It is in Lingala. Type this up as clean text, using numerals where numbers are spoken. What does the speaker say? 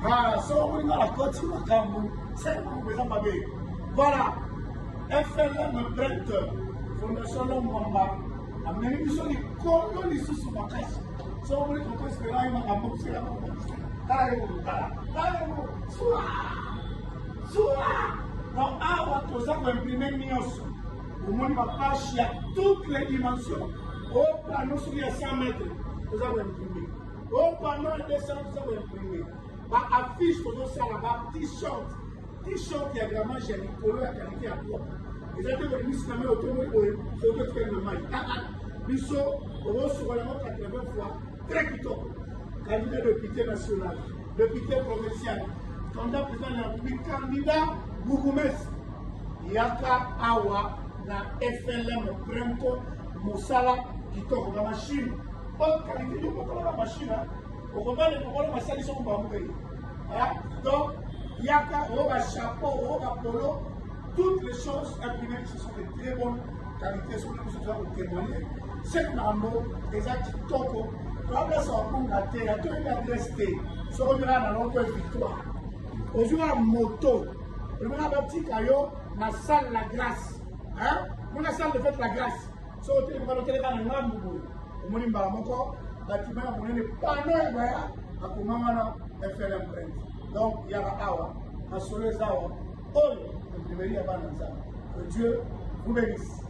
Ah, soki omoni nga nakoti makambo seke makambo eza mabe. Voilà, FLM Brent, Fondation L'Homme Mwamba amemi biso likolo lisusu makasi. Soki omoni tonton Espera ye makambo kosela tala ye moko, tala tala ye moko, sua sua. Donc awa toza koimprime nyonso, omoni bapage ya toutes les dimensions, o panneau soki ya 100 mètres toza koimprime, o panneau ya 200 toza koimprime, ba affiche tozosala, ba t-shirt, t-shirt ya grammage ya likolo ya qualité ya propre, eza te kolimisi na mai otomoli boye foto etikali na mai. Aa, biso okosukola yango 80 fois, très kitoko. Candidat député national, député provincial, candidat président de la République, candidat bourgmestre, yaka awa na FLM Prento, mosala kitoko, ba machine haute qualité. Yo moko na machine okomane mokolo basali soko bamokei. Donc yaka oyo ba chapeau, oyo ba polo, toutes les choses imprimées, ce sont de très bonnes qualités. Soki biso toza kotémoigner, seke makambo eza kitoko. Toablasa bakunga te, ya toyebi adresse te. Soki ozwi na longo Victoire, ozwi kaka moto, olobaka batika yo na salle La Grâce, mona salle de fête La Grâce. Soki otelemi oteleka na ngambu boye, omoni mbala moko batima ya monene, pano ya baya akoma wana FLM Print. Donc yaka awa, masolo eza awa. Oyo imprimerie ya bana Nzambe. Que Dieu vous bénisse.